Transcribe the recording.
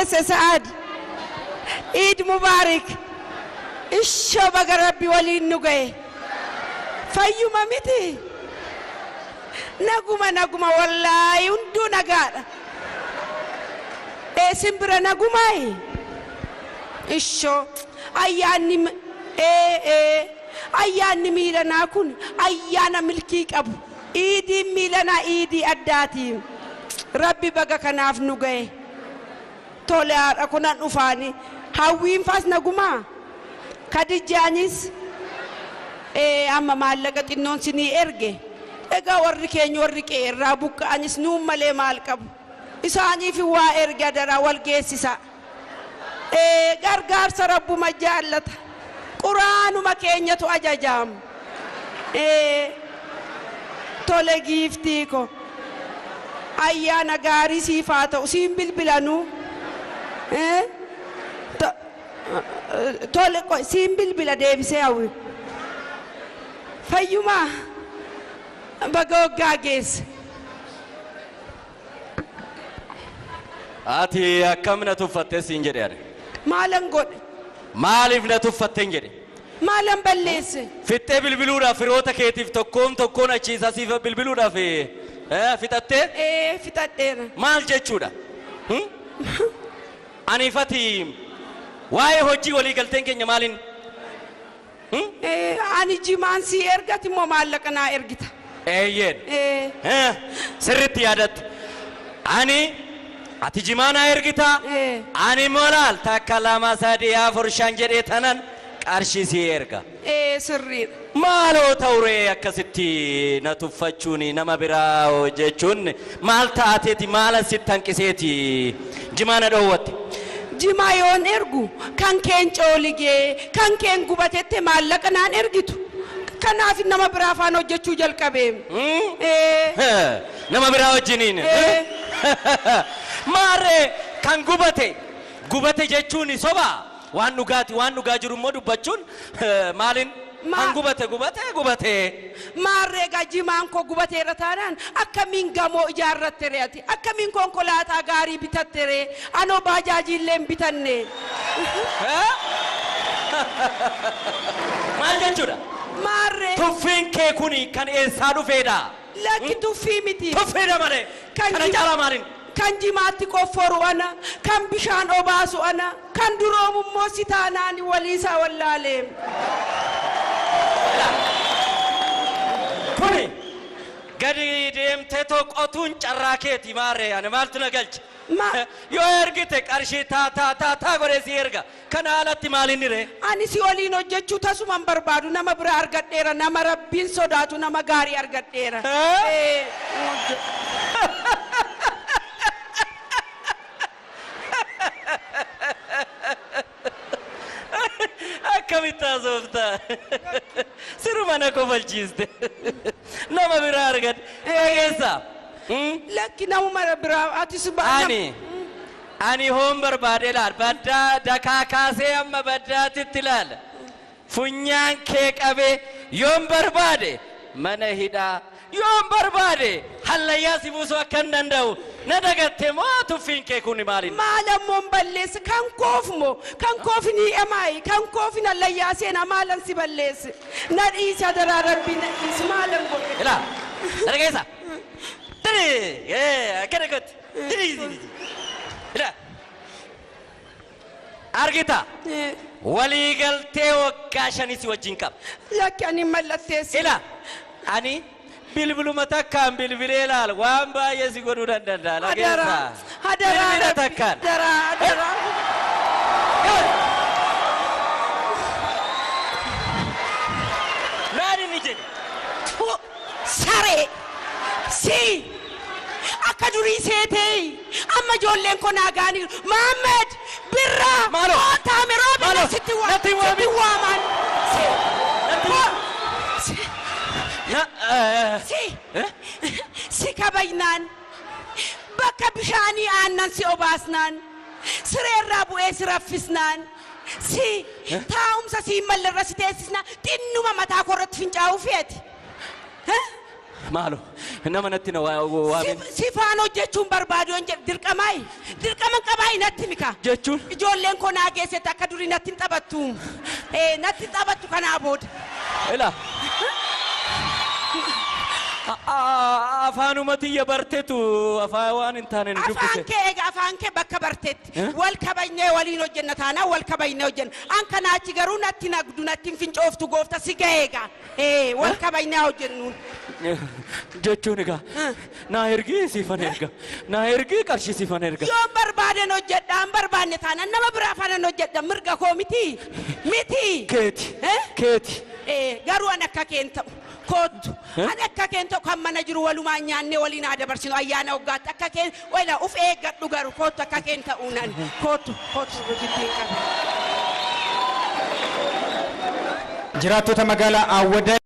Sa'ad Eid Mubarak. Ishoo baga Rabbi waliin nu ga'e. Fayyuma miti. Naguma naguma wallaahi hunduu nagaadha. Simbira nagumaayi. Ishoo ayyaanni ayyaanni miilanaa kun ayyaana milkii qabu. Iidiin miilanaa iidii addaati. Rabbi baga kanaaf nu ga'e. Tole haadha kunan dhufaani. Hawwiin faas nagumaa. Kadijjaanis amma maallaqa xinnoon sinii erge. Egaa warri keenya warri qe'eerraa buqqa'anis nuun malee maal qabu. Isaaniif waa erge adaraa wal geessisa. Gargaarsa rabbuma jaallata. Quraanuma keenyatu ajajaam. Tole giiftii ko. Ayyaana gaarii siif haa ta'u siin bilbilanuu. Tole siin bilbila deebisee hawwi. Fayyumaa baga waggaa geesse. Ati akkam na tuffatte siin jedhe ani. Maalan godhe? Maaliif na tuffatte jedhe? Maalan balleesse? Fixxee bilbiluudhaaf firoota keetiif tokkoon tokkoon achiisaa siif bilbiluudhaaf fixattee? Fixadheera. Maal jechuudha? Aniifati waa'ee hojii walii galteen keenya maaliin? Ani jimaan sii ergati immoo maallaqa naa ergita. Eeyyeen. Sirriitti yaadatte. Ani ati jimaa naa ergita. Ani immoo laal takka lama sadii afur shan jedhee tanan qarshii sii erga. Sirriidha. Maaloo ta'uree akkasitti na tuffachuun nama biraa jechuun maal taateeti maal asitti hanqiseeti jimaa na dhoowwatte. Jimaa yoon ergu kan keen cooligee kan keen gubatette maallaqa naan ergitu. Kanaaf nama biraa afaan hojjechuu jalqabee. Nama biraa wajjiniin. Maarree kan gubate gubate jechuun soba waan dhugaati waan dhugaa jiru immoo dubbachuun maaliin kan gubate gubate gubate. Maarree egaa jimaan koo gubateera taanaan akkamiin gamoo ijaarratte ree ati akkamiin konkolaataa gaarii bitatte ree anoo baajaajii illee hin bitanne. Maal jechuudha? Maarree. Tuffiin kee kuni kan eessaa dhufeedha? Lakki tuffii miti. Tuffiidha malee. Kana caalaa maaliin? Kan jimaatti qofforu ana, kan bishaan obaasu ana, kan duroomu immoo si taanaan waliisaa wallaalee. Kuni gadi deemtee qotuun carraa keeti maarree ani maaltu na galche? Yoo ergite qarshii taa taa taa taa godhee si erga. Kana alatti maaliin ree? Ani si waliin hojjechuu tasuma hin barbaadu nama bira argadheera nama rabbiin sodaatu nama gaarii argadheera. Akkamitti haasofta? Siruma na kofalchiiste. Nama biraa argadhe. Dhageessaa? Lakki namuma biraa atis Ani hoon barbaade laal baddaa dakaa kaasee amma baddaatitti ilaala. Funyaan kee qabee yoon barbaade mana hidhaa yoon barbaade hallayyaa si buusuu akka hin danda'u na dagatte moo tuffiin kee kun maaliin? Maal ammoo hin balleesse kan koof moo kan koof ni emaayi kan koof hallayyaa seenaa maalan si balleesse na dhiisi adaraa rabbii na dhiisi maalan godhe. Ilaa dhageessa. Tiri akkana gooti. Tiri ilaa argita waliigaltee waggaa shanii si wajjin qaba. Lakki ani mallatteesse. Ilaa ani bilbiluma takkaan bilbilee ilaal waan baay'ee si godhuu danda'a. Adaraa adaraa Bilbila takkaan. Adaraa adaraa. Maal inni jedhe? Saree si akka durii seetee amma ijoolleen koo naa ga'aniiru. Maammed Birraa kootaame roobina sitti waaman. Si kabajnaan bakka bishaanii aannan si obaasnaan sireerraa bu'ee si raffisnaan si taa'umsa si mallarra si teessisnaan xinnuma mataa koo irratti fincaa'uu feeti. Maaloo nama natti na waamin. Si faana hojjechuun barbaadu yoon jedhe dirqamaayi. Dirqama qabaayi natti mika. Jechuun? Ijoolleen koo naa geessette akka durii natti hin taphattu. Ee natti hin taphattu kanaa booda. Ilaa. Afaanuma tiyya bartetu afaan waan hin taane nu Afaan dubbise. kee egaa afaan kee bakka bartetti Eh? wal kabajnee waliin hojjenna taanaan wal kabajnee hojjenna. An kanaa achi garuu natti nagdu natti hin fincooftu goofta si ga'e egaa. Ee wal kabajnee haa hojjennuun. Jechuun egaa naa ergii siifan erga naa ergii qarshii siifan erga. Yoon barbaaden hojjedha an barbaanne taanaan nama biraa faanan hojjedha mirga koo miti miti. Keeti Eh? keeti. Ee garuu an akka keen ta'u koottu Eh? an akka keen ta'u kan mana jiru walumaan nyaannee waliin haa dabarsinu ayyaana waggaatti akka keen wayla uf eeggadhu garuu koottu akka keen ta'uu nan koottu koottu giddiin qabe. Jiraattota magaalaa Awwadaa.